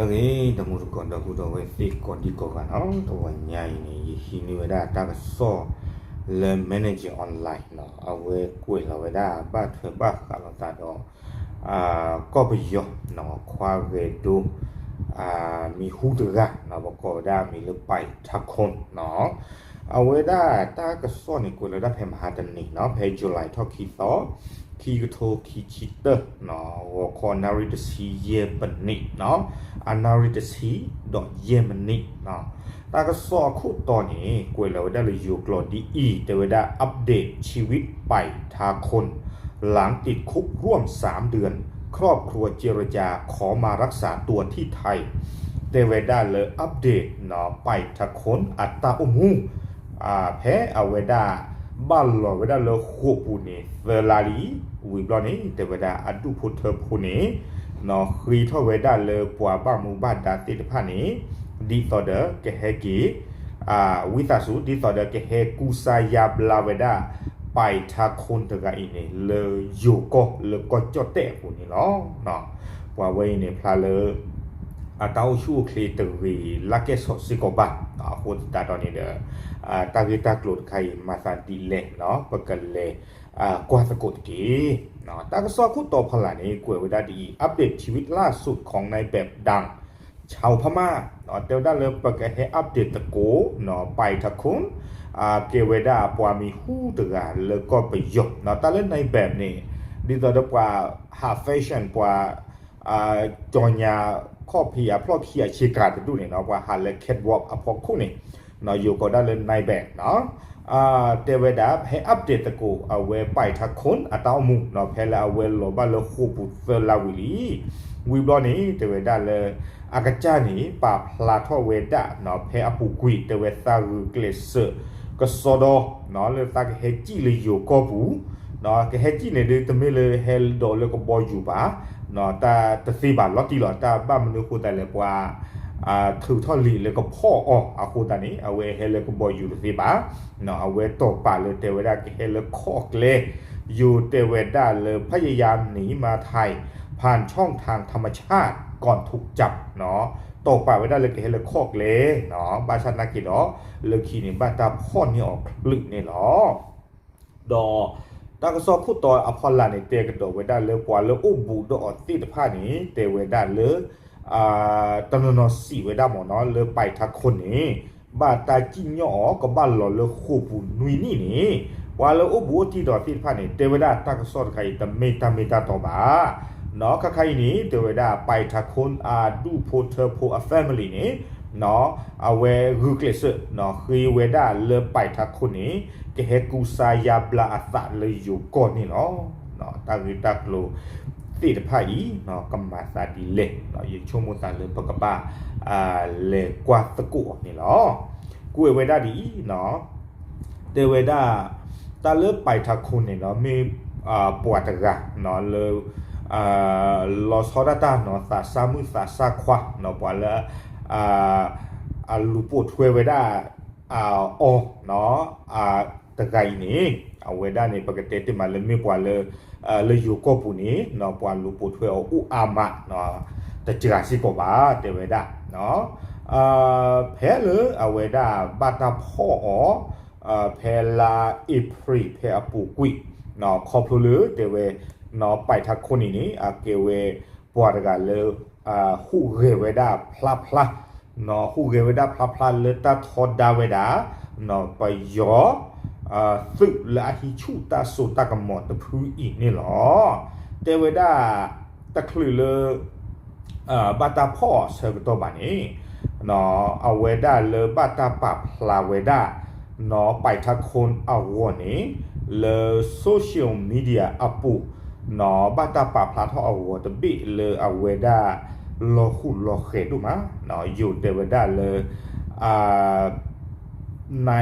အဂ့ၤ ဒီမုၢ်တကိးဒီပုၢ်ဒီဝဲၢ်သ့ၣ်ကိးဒံကိးဂၤနီၤ, တဝီညါအံၤန့ၣ် ယဟံးန့ၢ်ဝဲဒၣ်တၢ်ကစီၣ်လၢ Manager Online နီၤ, အဝဲကွဲးလီၤဝဲဒၣ်ဘၣ်ထွဲဘၣ်ဃးလိာ်သးဒီး ကီၢ်ပယီၤနီၤ, ခွါဂဲၤဒိ မံၤဟူတဂၤနီၤ, ပကိးဝဲဒၣ်အမံၤလၢ ပၢ်ထးခိၣ်နီၤ. အဝဲဒၣ်တၢ်ကစီၣ်န့ၣ် ကွဲးလီၤဝဲဒၣ်ဖဲမဟါတနံၤနီၤ, ဖဲ July ထီၣ်ခံသီ ခံကထိခံဆံတၢနီၤ, ဂီၤခီနၣ်ရံၣ်တဆံယဲၢ်မံးနံးနီၤ, အနၣ်ရံၣ်တဆံဒီးယဲၢ်မံးနံးနီၤ. တၢ်ကစီၣ်အခိၣ်တီန့ၣ် ကွဲးလီၤဝဲဒၣ်လၢယိၤကျိာ်ဒ်အံၤ, တဲဝဲဒၣ် update ชีวิต ปายทาคน หลังติดคุกร่วมสามเดือน ครอบครัวเจรจาขอมารักษาตัวที่ไทย တဲဝဲဒၣ်လၢ update နီၤ, ပၢ်ထးခိၣ် အတၢ်အိၣ်မူ ဖဲအဝဲဒၣ် ဘၣ်လီၤဝဲဒၣ်လၢဃိာ်ပူၤန့ၣ် သၢလါလံ, ဝံၤဘျီန့ၣ် တဲဝဲဒၣ်အဒူၣ်ဖိထၢဖိန့ၣ် နီၤဃ့ထီၣ်ဝဲဒၣ်လၢပှၤဘၣ်မူဘၣ်ဒါသ့ၣ်တဖၣ်န့ၣ် ဒ်သိးဒီးကဟဲက့ၤ ဝံသးစူၤ ဒ်သိးဒီးကဟဲကူစါယါဘျါဝဲဒၣ် ပၢ်ထးခိၣ်တဂၤအံၤန့ၣ် လၢယိၤကီၢ်လၢကီၢ်ကၠီၣ်တဲၣ်အပူၤန့ၣ်လီၤ. ပှၤဝဲအံၤန့ၣ်ဖျါလၢ အတၢ်အိၣ်ဆူၣ်အိၣ်ချ့တဂ့ၤလၢကဲၣ်ဆိးစ့ၢ်ကီးဘၣ်, အဃိသတးဒီးန့ၣ်ဒီး တၢ်ဂ့ၢ်တၢ်ကျိၤတခါအံၤ မၤသးဒ်လဲၣ်နီၤ, ပကလဲၤကွၢ်သကိးတက့ၢ်. တၢ်ကစီၣ်ခိၣ်တီဖီလာ်န့ၣ် ကွဲးဝဲဒၣ်ဒ်အံၤ, update ชีวิตล่าสุดของนายแบบดังชาวพม่า တဲဝဲဒၣ်လၢပကဟဲ update သကိးနီၤ, ပၢ်ထးခိၣ် ကဲဝဲဒၣ်ပှၤမံၤဟူတဂၤလၢကီၢ်ပယီၤနီၤ, တၢ်လၢ นายแบบ န့ၣ် ဒ်သိးဒီးပှၤဟး fashion ပှၤ ကၠီညါ ခီၣ်ဖံးအဖျီၣ်ခံအဆ့ကၤတဒူၣ်န့ၣ်နီၤ, ပှၤဟးလၢ catwalk အဖီခိၣ်န့ၣ် ယိၤကိးဒၣ်လၢ นายแบบ နီၤ, တဲဝဲဒၣ် ဟဲ update သကိး အဝဲပၢ်ထးခိၣ်အတၢ်အိၣ်မူနီၤ, ဖဲလၢအဝဲလီၤဘၣ်လၢဃိာ်ပူၤသၢလါဝံၤလံ, ဝံၤဘျီန့ၣ် တဲဝဲဒၣ်လၢ အကစၢ်န့ၣ် ပာ်ဖျါထီၣ်ဝဲဒၣ်နီၤ, ဖဲအပူၤကွံာ် တဲဝဲသးဂုာ်ကျဲးစၢး ကစီဒီ လၢသးကဟဲစံၣ်လၢယိၤကီၢ်ပူၤ ကဟဲစံၣ်န့ၣ်ဒုး တမ့ၢ်လၢဟဲဒီးလၢကဘီယူၤဘၣ်, တၢ်တသ့ဘၣ်လီၤတံၢ်လီၤ, တၢ်ဘၣ်မနုၤအဃိသတးလဲၣ် ပှၤ ထုးထီၣ်လံာ်လၢကဖီၣ်အီၤအဃိသတးန့ၣ် အဝဲဟဲလၢကဘီယူၤတသ့ဘၣ်, အဝဲတီၢ်ပာ်လၢတဲဝဲဒၣ်ကဟဲလၢခီၣ်ကျဲ, ယိၤတဲဝဲဒၣ်လၢ พยายามหนีมาไทย ผ่านช่องทางธรรมชาติ ก่อนถูกจับ တီၢ်ပာ်ဝဲဒၣ်လၢကဟဲလၢခီၣ်ကျဲနီၤ, ဘၣ်ဆၣ်နာ်က့ၤဒီး လၢခံန့ၣ် ဘၣ်တၢ်ဖီၣ်န့ၢ်အီၤချုးန့ၣ်လီၤ. ဒီးတၢ်ကစီၣ်ခိၣ်တီအဖီလာ်န့ၣ် တဲကဒီးဝဲဒၣ်လၢပှၤလၢအိၣ်ဘူးဒီးအီၤသ့ၣ်တဖၣ်န့ၣ် တဲဝဲဒၣ်လၢ တနီၤနီၤစံးဝဲဒၣ်မ့ၢ်နီၤ လၢပၢ်ထးခိၣ်န့ၣ် ဘၣ်တၢ်စံၣ်ညီၣ်အီၤ ကဘၣ်လီၤလၢဃိာ်ပူၤနွံနံၣ်န့ၣ် ပှၤလၢအိၣ်ဘူးအိၣ်တံၢ်ဒီးသ့ၣ်တဖၣ်န့ၣ် တဲဝဲဒၣ်တၢ်ကစီၣ်တခါအံၤ တမ့ၢ်တၢ်မ့ၢ်တၢ်တီဘၣ်. နီၤ ခါခါအံၤန့ၣ် တဲဝဲဒၣ် ပၢ်ထးခိၣ်အဒူၣ်ဖိထၢဖိအ family န့ၣ် နီၤ အဝဲဂုာ်ကျဲးစၢး နီၤ ဃ့ဝဲဒၣ်လၢပၢ်ထးခိၣ်န့ၣ် ကဟဲကူစါယါဘျါအသးလၢယိၤကီၢ်န့ၣ်လီၤ. နီၤ တၢ်ဂ့ၢ်တၢ်ကျိၤသ့ၣ်တဖၣ်အံၤ နီၤ ကမၤသးဒ်လဲၣ် နီၤ ယဆိကမိၣ်သးလၢပကဘၣ် လဲၤကွၢ်သကိးအီၤန့ၣ်လီၤ. ကွဲးဝဲဒၣ်ဒ်အံၤ နီၤ တဲဝဲဒၣ် တၢ်လၢပၢ်ထးခိၣ်န့ၣ်နီၤ မ့ၢ် ပှၤတဂၤ နီၤ လၢ လီၤဆီဒၣ်တၢ်နီၤ သးစၢ်မုၣ်သးစၢ်ခွါ နီၤ ပှၤလၢ အလူၤပိာ်ထွဲဝဲဒၣ် အီၤ နီၤ တဂၤအံၤန့ၣ် အဝဲဒၣ်န့ၣ် ပကတဲတ့ၢ်မးလၢမ့ၢ်ပှၤလၢ လၢယိၤကီၢ်ပူၤန့ၣ် နီၤ ပှၤလူၤပိာ်ထွဲအီၤအိၣ်အါမး နီၤ တစှၤစ့ၢ်ကီးဘၣ် တဲဝဲဒၣ် နီၤ ဖဲလၢအဝဲဒၣ်ဘၣ်တၢ်ဖီၣ်အီၤ ဖဲလါအ့ဖြ့ၣ် ဖဲအပူၤကွံာ် နီၤ ခီဖျိလၢတဲဝဲ နီၤ ပၢ်ထးခိၣ်န့ၣ်န့ၣ် အကဲဝဲ ပှၤတဂၤလၢ ဟူးဂဲၤဝဲဒၣ်ဖျါဖျါ နီၤ ဟူးဂဲၤဝဲဒၣ်ဖျါဖျါလၢတၢ်ထီဒါဝဲဒၣ် နီၤ ပယီၤ သုးလၢအဟံးဆူၣ်တၢ်စိတၢ်ကမီၤတဖုအံၤန့ၣ်လီၤ. တဲဝဲဒၣ် တချုးလၢ ဘၣ်တၢ်ဖီၣ်အီၤဆၢကတီၢ်ဘၣ်န့ၣ် နီၤ အဝဲဒၣ်လၢဘၣ်တၢ်ပာ်ဖျါဝဲဒၣ် နီၤ ပၢ်ထးခိၣ်အဂီၢ်န့ၣ် လၢ social media အပူၤ နီၤ ဘၣ်တၢ်ပာ်ဖျါထီၣ်အဂီၤတဘ့ၣ်လၢအဝဲဒၣ် လီၤဃူလီၤဃဲၤဒိၣ်မး နီၤ ယိၤတဲဝဲဒၣ်လၢ ใน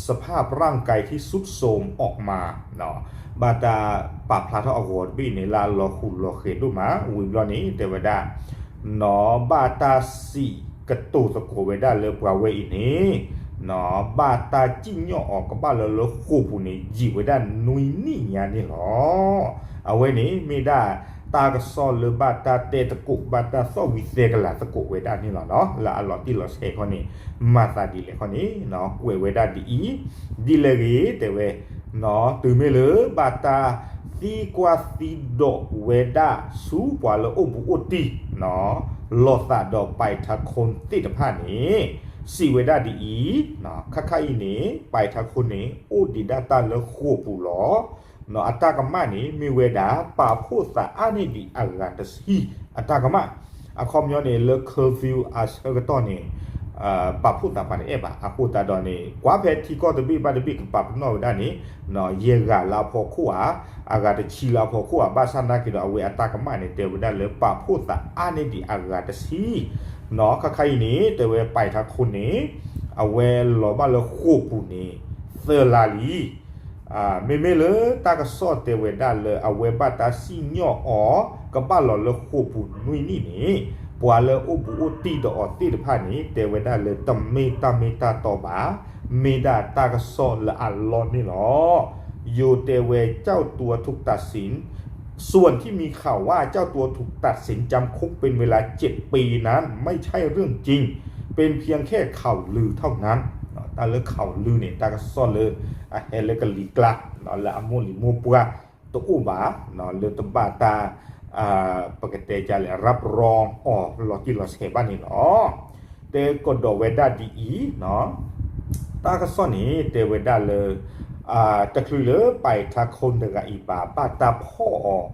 สภาพร่างกายที่ทรุดโทรมออกมา နီၤ ဘၣ်တၢ်ပာ်ဖျါထီၣ်အဂီၤတဘ့ၣ်န့ၣ် လၢအလီၤဃူလီၤဃဲၤဒိၣ်မး ဝံၤဘျီန့ၣ် တဲဝဲဒၣ် နီၤ ဘၣ်တၢ်စံးကတိၤသကိးဝဲဒၣ်လၢပှၤဝဲအံၤန့ၣ် နီၤ ဘၣ်တၢ်စံၣ်ညီၣ်အီၤကဘၣ်လၢလၢဃိာ်ပူၤန့ၣ် ယံာ်ဝဲဒၣ်နွံနံၣ်ညါန့ၣ်လီၤ. အဝဲန့ၣ်မ့ၢ်ဒၣ် တၢ်ကစီၣ်လၢဘၣ်တၢ်တဲသကိး ဘၣ်တၢ်သီၣ်ဝံၤသဲကလၤသကိးဝဲဒၣ်န့ၣ်လီၤနီၤ. လၢအလီၤတံၢ်လီၤဆဲးခီန့ၣ် မၤသးဒ်လဲၣ်ခီန့ၣ် ကွဲးဝဲဒၣ်ဒ်အံၤ, ဒ်လဲၣ်ဂ့ၤ တဲဝဲ တုၤမ့ၢ်လၢဘၣ်တၢ်သံကွၢ်သံဒိးဝဲဒၣ်ဆူပှၤလၢအိၣ်ဘူးအိၣ်တံၢ် လီၤသးဒီးပာ်ထးခိၣ်သ့ၣ်တဖၣ်န့ၣ် စံးဝဲဒၣ်ဒ်အံၤ, ခါခါအံၤန့ၣ် ပာ်ထးခိၣ်န့ၣ် အိၣ်ဒံးဒၣ်တၢ်လၢဃိာ်ပူၤလီၤ. အတၢ်ကမၣ်န့ၣ် မ့ၢ်ဝဲဒၣ် ပာ်ဖှိၣ်သးအါန့ၢ်ဒံးအဂၤတဆံ အတၢ်ကမၣ်, အခီပညီန့ၣ် လၢ curfew အဆၢကတီၢ်န့ၣ် ပာ်ဖှိၣ်သးပှၤတအဲၣ်ဘၣ်. အဃိသတးဒီးန့ၣ် ကွၢ်ဖဲထံကီၢ်တဘ့ၣ်ဘၣ်တဘ့ၣ် ကပာ်ပနီၣ်ဝဲဒၣ်န့ၣ် ယဲၢ်ဂၤလၢအဖီခိၣ်ဧါ, အဂၤတဆံလၢအဖီခိၣ်ဧါ, ဘၣ်ဆၣ်သနာ်က့ဒီး အဝဲအတၢ်ကမၣ်န့ၣ် တဲဝဲဒၣ်လၢပာ်ဖှိၣ်သးအါန့ၢ်ဒံးအဂၤတဆံ ခါခါအံၤန့ၣ် တဲဝဲပာ်ထးခိၣ်န့ၣ် အဝဲလီၤဘၣ်လၢဃိာ်ပူၤန့ၣ် သၢလါလံ. မ့မ့ၢ်လၢတၢ်ကစီၣ်တဲဝဲဒၣ်လၢအဝဲဘၣ်တၢ်စံၣ်ညီၣ်အီၤ ကဘၣ်လီၤလၢဃိာ်ပူၤနွံနံၣ်န့ၣ် ပှၤလၢအိၣ်ဘူးအိၣ်တံၢ်ဒီးအီၤသ့ၣ်တဖၣ်န့ၣ် တဲဝဲဒၣ်လၢတမ့ၢ်တၢ်မ့ၢ်တၢ်တီဘၣ်, မ့ၢ်ဒၣ်တၢ်ကစီၣ်လၢအလီၢ်န့ၣ်လီၤ. ယိၤတဲဝဲ เจ้าตัวถูกตัดสิน ส่วนที่มีข่าวว่าเจ้าตัวถูกตัดสินจำคุกเป็นเวลาเจ็ดปีนั้นไม่ใช่เรื่องจริง เป็นเพียงแค่ข่าวลือเท่านั้น တၢ်လၢ ข่าวลือ န့ၣ် တၢ်ကစီၣ်လၢအဟဲလၢကလံၤကျါ လၢအမိၢ်လံၤမိၢ်ပှၢ်တအိၣ်ဘၣ် လၢတဘၣ်တၢ် ပကတဲဒ်လဲၣ် รับรอง အီၤလီၤတံၢ်လီၤဆဲးဘၣ်န့ၣ်လီၤ. တဲကဒီးဝဲဒၣ်ဒ်အံၤ, တၢ်ကစီၣ်န့ၣ် တဲဝဲဒၣ်လၢ တချုးလၢပာ်ထးခိၣ်တဂၤအံၤဘၣ် ဘၣ်တၢ်ဖီၣ်အီၤ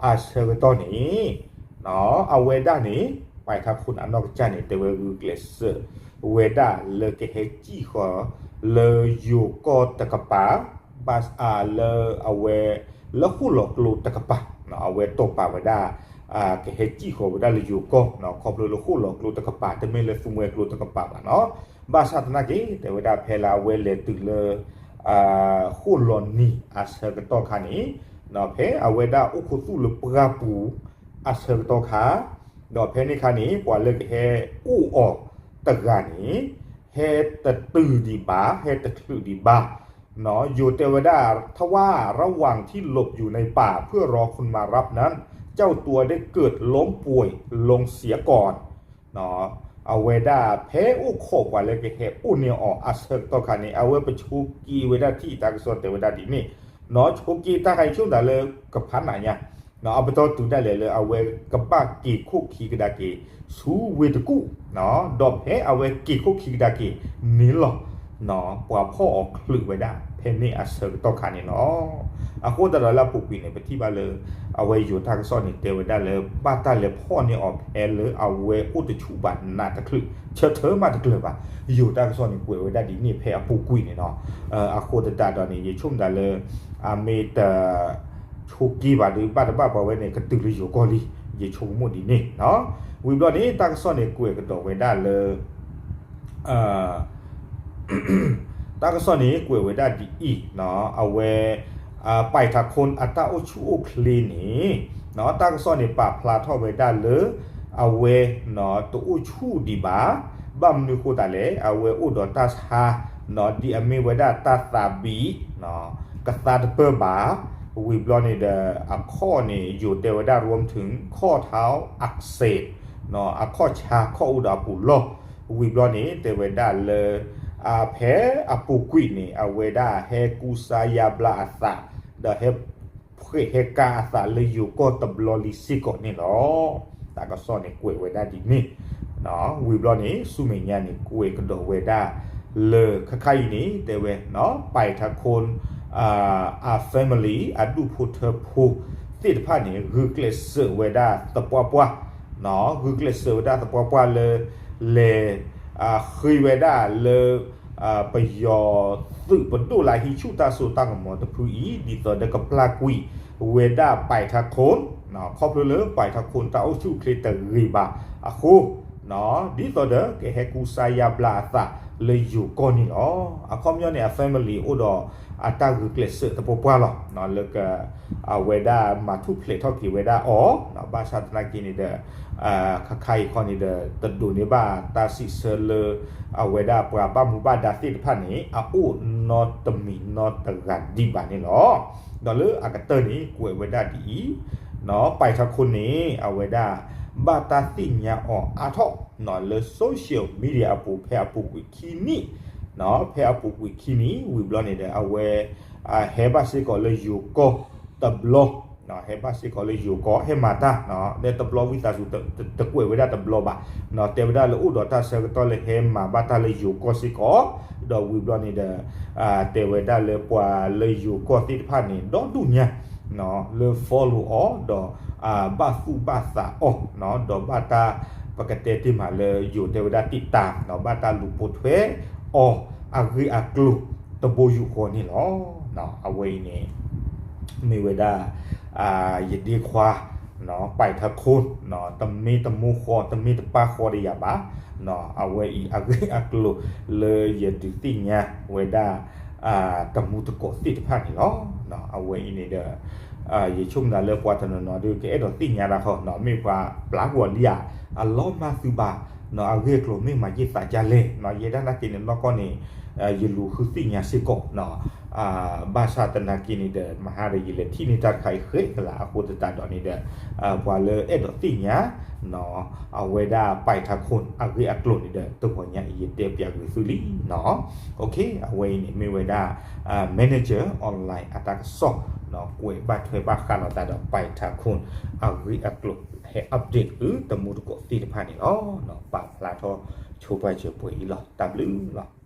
အဆၢကတီၢ်န့ၣ် အဝဲဒၣ်န့ၣ် ပာ်ထးခိၣ်န့ၣ် အနီၢ်ကစၢ်န့ၣ် တဲဝဲဂုာ်ကျဲးစၢးဝဲဒၣ်လၢကဟဲစံၣ်ဃီၤလၢယိၤကီၢ်တကပၤ ဘၣ်လၢအဝဲ လၢဃိၣ်လီၤကျိတကပၤ အဝဲတိာ်ပာ်ဝဲဒၣ် ကဟဲစံၣ်ဃီၤဝဲဒၣ်လၢယိၤကီၢ် ခီဖျိလၢဃိၣ်လီၤကျိတကပၤ တမ့ၢ်လၢသူမွဲကျိတကပၤဘၣ်နီၤ. ဘၣ်ဆၣ်သနာ်က့ တဲဝဲဒၣ်ဖဲလၢအဝဲလဲၤတုၤလၢ ဃိၣ်လီၤနံၤအဆၢကတီၢ်ခါန့ၣ် ဖဲအဝဲဒၣ်အိၣ်ခူသူၣ်လၢပှၢ်ပူၤအဆၢကတီၢ်ခါ ဒီးဖဲန့ၣ်ခါန့ၣ် ပှၤလၢကဟဲအိၣ်အီၤတဂၤန့ၣ် ဟဲတတုၤဒံးဘၣ် ဟဲတချုးဒံးဘၣ် ယိၤတဲဝဲဒၣ် ถ้าว่าระหว่างที่หลบอยู่ในป่าเพื่อรอคนมารับนั้น เจ้าตัวได้เกิดล้มป่วยลงเสียก่อน အဝဲဒၣ်ဖဲအိၣ်ခိးပှၤလၢကဟဲအိၣ်န့ၢ်အီၤအဆၢကတီၢ်ခါန့ၣ် အဝဲပဆိးက့ၤဝဲဒၣ်ထံၣ်တၢ်ကစီၣ်တဲဝဲဒၣ်ဒ်န့ၣ် ဆိးက့ၤတၢ်ခါအံၤဆိကမိၣ်သးလၢကဖးနးညါ အပတီၢ်တုၤဒၣ်လဲာ်လၢအဝဲကဘၣ်က့ၤခိၣ်ခံကဒါက့ၤ ဆူဝ့ၢ်တကူၣ် ဒီးဖဲအဝဲက့ၤခိၣ်ခံကဒါက့ၤန့ၣ်လီၤ ပှၤဖီၣ်အီၤချုးဝဲဒၣ် ဖဲန့ၣ်အဆၢကတီၢ်ခါန့ၣ်လီၤ. အဃိသတးဒီးလၢအပူၤကွံာ်န့ၣ် ပထံၣ်ဘၣ်လၢ အဝဲယိၤတၢ်ကစီၣ်န့ၣ် တဲဝဲဒၣ်လၢ ဘၣ်တၢ်လဲၤဖီၣ်န့ၢ်အီၤဖဲလၢအဝဲအိၣ်တဆူၣ်ဘၣ်နးတချုး ဆၢထၢၣ်မးတကျၢၤဘၣ်. ယိၤတၢ်ကစီၣ်န့ၣ် ကွဲးဝဲဒၣ်ဒ်န့ၣ်ဖဲအပူၤကွံာ်န့ၣ်လီၤ. အဃိသတးဒီးန့ၣ် ယဆိကမိၣ်သးလၢ အမ့ၢ်တ ဆိးက့ၤဘၣ်ဒီး ဘၣ်တဘၣ်ပှၤဝဲန့ၣ် ကတုၤလၢယိၤကီၢ်လံ ယဆိကမိၣ်ဒ်န့ၣ်. ဝံၤဘျီန့ၣ် တၢ်ကစီၣ်န့ၣ် ကွဲးကဒီးဝဲဒၣ်လၢ တၢ်ကစီၣ်န့ၣ် ကွဲးဝဲဒၣ်ဒ်အံၤ, အဝဲ ပာ်ထးခိၣ်အတၢ်အိၣ်ဆူၣ်အိၣ်ချ့န့ၣ် တၢ်ကစီၣ်န့ၣ် ပာ်ဖျါထီၣ်ဝဲဒၣ်လၢ အဝဲ တအိၣ်ဆူၣ်ဒံးဘၣ်. ဘၣ်မနုၤဃိသတးလဲၣ် အဝဲအိၣ်ဒီးတၢ်ဆါ ဒ်အမ့ၢ်ဝဲဒၣ်တၢ်သးဘံၣ် ကသါတပၢၢ်ဘၣ်. ဝံၤဘျီန့ၣ်ဒီး အခီၣ်န့ၣ် ယိၤတဲဝဲဒၣ် รวมถึงข้อเท้าอักเสบ အခီၣ်ဆါခီၣ်အူဒီးအပူၤလီၢ်. ဝံၤဘျီန့ၣ် တဲဝဲဒၣ်လၢ ဖဲအပူၤကွံာ်န့ၣ် အဝဲဒၣ်ဟဲကူစါယါဘျါအသး ဒီးဟဲ ဖှဲးဟဲကါအသးလၢယိၤကီၢ်တဘျီလံစ့ၢ်ကီးန့ၣ်လီၤ. တၢ်ကစီၣ်န့ၣ် ကွဲးဝဲဒၣ်ဒ်န့ၣ်. ဝံၤဘျီန့ၣ် ဆူမဲာ်ညါန့ၣ် ကွဲးကဒီးဝဲဒၣ်လၢ ခါခါအံၤန့ၣ် တဲဝဲ ပာ်ထးခိၣ် အ family အဒူၣ်ဖိထၢဖိသ့ၣ်တဖၣ်န့ၣ် ဂုာ်ကျဲးစၢးဝဲဒၣ်သပှၢ်ပှၢ် ဂုာ်ကျဲးစၢးဝဲဒၣ်သပှၢ်ပှၢ်လၢ လဲၤ ဃ့ဝဲဒၣ်လၢ ပယီၤသုးပဒိၣ်လၢဟံးဆူၣ်တၢ်စိတၢ်ကမီၤတဖုအံၤ ဒ်သိးဒီးကပျၢ်ကွံာ်ဝဲဒၣ်ပာ်ထးခိၣ် ခီဖျိလၢပာ်ထးခိၣ်တၢ်အိၣ်ဆူၣ်အိၣ်ချ့တဂ့ၤဘၣ်အဃိ ဒ်သိးဒီးကဟဲကူစါယါဘျါအသးလၢယိၤကီၢ်န့ၣ်လီၤ. အခီပညီန့ၣ် အ family အိၣ်ဒီးအတၢ်ဂုာ်ကျဲးစၢးသပှၢ်ပှၢ်လီၤ လၢက အဝဲဒၣ်မၤထူၣ်ဖျဲးထီၣ်က့ၤဝဲဒၣ်အီၤ ဘၣ်ဆၣ်သနာ်က့န့ၣ်ဒီး ခါခါအံၤခီန့ၣ်ဒီး တဒိးန့ၢ်ဘၣ်တၢ်စံးဆၢလၢ အဝဲဒၣ်ပှၤဘၣ်မူဘၣ်ဒါသ့ၣ်တဖၣ်န့ၣ် အအိၣ်နီတမံၤနီတဂၤဒံးဘၣ်န့ၣ်လီၤ. ဒီးလၢအကတၢၢ်န့ၣ် ကွဲးဝဲဒၣ်ဒ်အံၤ ပၢ်အံၤထီခိၣ်န့ၣ် အဝဲဒၣ် ဘၣ်တၢ်သ့ၣ်ညါအီၤအါထီၣ် လၢ social media အပူၤ ဖဲအပူၤကွံာ်ခံနံၣ်, ဖဲအပူၤကွံာ်ခံနံၣ် ဝံၤဘျီန့ၣ်ဒီး အဝဲ ဟဲဘၣ်စ့ၢ်ကီးလၢယိၤကီၢ်တဘျီ, ဟဲဘၣ်စ့ၢ်ကီးလၢယိၤကီၢ် ဟဲမၤတၢ် လၢတဘျီဝံသးစူၤ တကွဲးဝဲဒၣ်တဘျီဘၣ်, တဲဝဲဒၣ်လၢအိၣ်ဒီးတၢ်ဆၢကတီၢ်လၢဟဲမၤဘၣ်တၢ်လၢယိၤကီၢ်စ့ၢ်ကီး, ဒီးဝံၤဘျီန့ၣ်ဒီး တဲဝဲဒၣ်လၢပှၤလၢယိၤကီၢ်သ့ၣ်တဖၣ်န့ၣ် ဒီဒူၣ်ညါ လၢ follow အီၤ ဒီး ဘၣ်သူၣ်ဘၣ်သးအီၤ ဒီးဘၣ်တၢ် ပကတဲတ့ၢ်မးလၢယိၤတဲဝဲဒၣ် တိတၢ် ဘၣ်တၢ်လူၤပိာ်ထွဲအီၤ အဂ့ၢ်အကျိၤတဘိယူၢ်ဃီန့ၣ်လီၤ. အဝဲအံၤန့ၣ် မ့ၢ်ဝဲဒၣ် ယဒ့ခွါ ပၢ်အံၤထီခိၣ် တမ့ၢ်တမိၢ်ဃီ တမ့ၢ်တပၢ်ဃီဒီးယၤဘၣ်, အဝဲအံၤအဂ့ၢ်အကျိၤလၢယဒုးသ့ၣ်ညါဝဲဒၣ် တမူတကိးသ့ၣ်တဖၣ်န့ၣ်လီၤ. အဝဲအံၤန့ၣ်ဒီး ယဆိကမိၣ်လၢပှၤတနီၤနီၤဒီး ကအဲၣ်ဒိးသ့ၣ်ညါတၢ်ဃီ မ့ၢ်ပှၤပျၢ်ကွီၤလံဧါ, အလီၤမၢ်သုဘၣ်, အဂ့ၢ်အကျိၤမ့ၢ်မၤယ့ၢ်သးဒ်လဲၣ်, ယဲဒၣ်နာ်က့န့ၣ် နီၢ်ကီၢ်န့ၣ် ယလူၤဃုသ့ၣ်ညါစ့ၢ်ကီး ဘၣ်ဆၣ်သနာ်က့န့ၣ်ဒီး မဟါဒီးယလဲၤထံၣ်န့ၢ်တၢ်တခါအံၤဃဲကလးအဃိသတးဒီးန့ၣ်ဒီး ပှၤလၢအဲၣ်ဒိးသ့ၣ်ညါ အဝဲဒၣ်ပၢ်အံၤထီခိၣ်အဂ့ၢ်အကျိၤန့ၣ်ဒီး တဂီၤညါအံၤယတဲပၠးကွံာ်သုလံနီၤ. အဝဲအံၤန့ၣ်မ့ၢ်ဝဲဒၣ် manager online အတၢ်ကစီၣ် ကွဲးဘၣ်ထွဲဘၣ်ဃးဒီးသးဒီးပၢ်အံၤထီခိၣ်အဂ့ၢ်အကျိၤ ဟဲ update ဃုာ်တမူတကိးသ့ၣ်တဖၣ်န့ၣ်လီၤ. ပာ်ဖျါထီၣ်ဆိပာ်စၢၤပှဲၤအံၤလီၤ. တၢ်ဘျုးလီၤ.